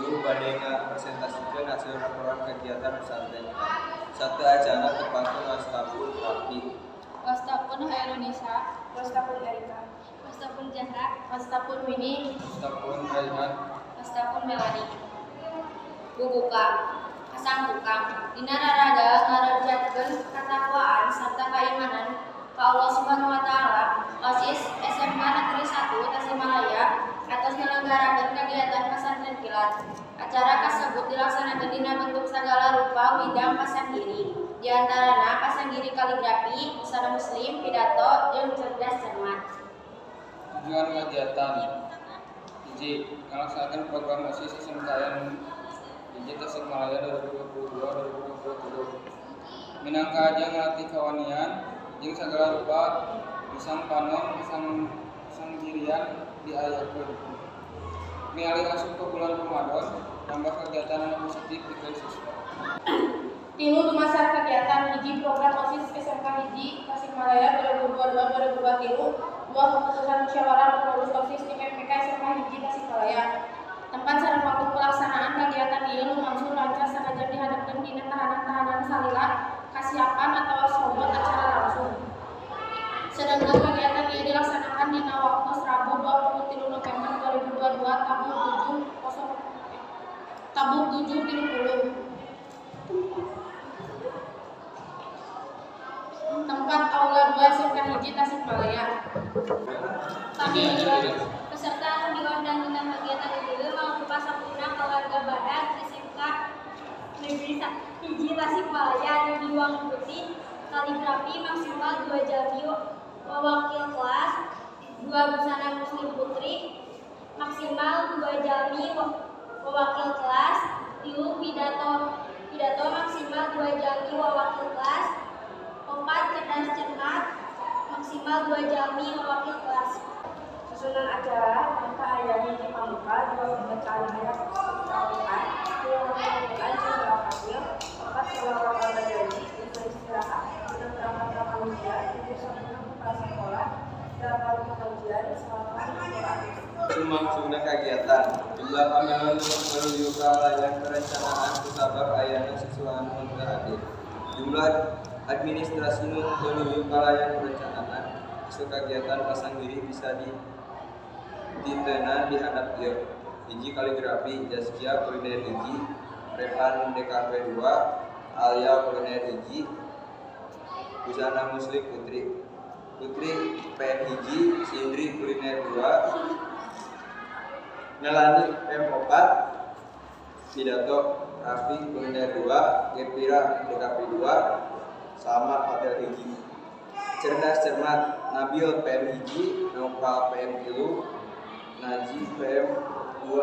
Guru bade ngapresentasikeun hasil laporan kegiatan pesantren. Sateuacanna tepangkeun wasta pun Rapi. Wasta pun Hairunisa. Wasta pun Erika. Wasta pun Zahra. Wasta pun Winnie. Wasta pun Raihan. Wasta pun Melani. Bubuka kasangkukang dina raraga ngarejatkeun katakwaan sarta kaimanan ka Allah Subhanahu wa Taala. OSIS SMK Negeri 1 Tasikmalaya atos nyelenggarakeun kagiatan pesantren kilat. Acara kasebut dilaksanakeun dina bentuk sagala rupa widang pasanggiri, di antarana pasanggiri kaligrafi, busana muslim, pidato, jeung cerdas cermat. Tujuan kegiatan: hiji, ngalaksanakeun program OSIS SMKN 1 Tasikmalaya 2022-2023 minangka ajang ngalatih kawanian jeung sagala rupa pisang panon pasanggirian diayakeun. Mialih asup ke bulan Ramadan, nambah kegiatan anu positif pikeun siswa. 3, dumasar kegiatan: 1, program OSIS SMK 1 Tasikmalaya 2022-2023. 2, keputusan musyawarah pengurus OSIS di MPK SMK 1 Tasikmalaya. Tempat sareng waktu pelaksanaan kegiatan ieu lumangsung lancar sanajan dihadapkeun dina tahanan-tahanan salila kasiapan atawa somot acara langsung. Sedengkeun kegiatan ieu dilaksanakan dina waktu Rabu 23 November 2022 tabuh 7.30. Tempat Aula 2 SMK 1 Tasikmalaya. Peserta anu diundang dina kegiatan ieu mangrupa sampurna keluarga badak SMK Negeri 1 Tasikmalaya anu diwangkuti kaligrafi maksimal 2 jalmi wakil kelas, 2 busana muslim putri maksimal 2 jalmi wakil kelas, 3 pidato maksimal 2 jalmi wakil kelas, 4 cerdas cermat maksimal 2 jalmi wakil kelas. Susunan acara maka aya 1 pambuka, 2 pembacaan ayat Al-Quran, 3 pembukaan jeung doa kafir, 4 sholawat al-Ghazali, 5 istirahat, 6 berangkat ka manusia, 7 sampurna kepala sekolah, 8 pengajian, 9 Al-Quran. Lumangsungna kagiatan, jumlah pamilon nu menuju kalayan perencanaan kusabab ayana siswa anu teu hadir. Jumlah administrasi nu teu nuju kalayan perencanaan hasil kagiatan pasanggiri bisa dititenan di handap ieu. 1, kaligrafi, Zaskia kuliner 1, Revan DKV 2, Alia kuliner 1, busana muslim putri, Putri PM 1, Sindri kuliner 2, Melani PM 4, pidato Raffi kuliner 2, Gepira DKP 2, sama hotel 1. Cerdas cermat Nabil PM 1, Nopal PM 3, Naji PM 2.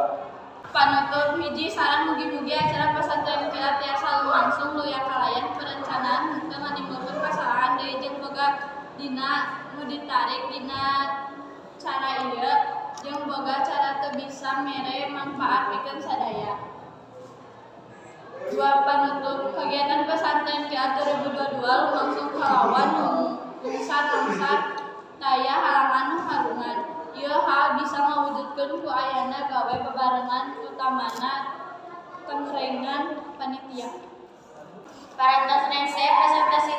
Panutup: 1, sareng mugi-mugi acara pesantren kilat tiasa lumangsung luya kalayan perencanaan henteu nganimbulkeun kasalahan deui jeung boga dina nu ditarik dina cara ieu jeung boga cara teu bisa mere manfaat pikeun sadaya. 2, panutup: kegiatan pesantren kilat 2022 lumangsung kalawan lungsar-lungsar taya halangan harungan. Ieu hal bisa ngawujudkeun ku ayana gawe bebarengan utamana tengrengan panitia. Parantos rengse presentasi.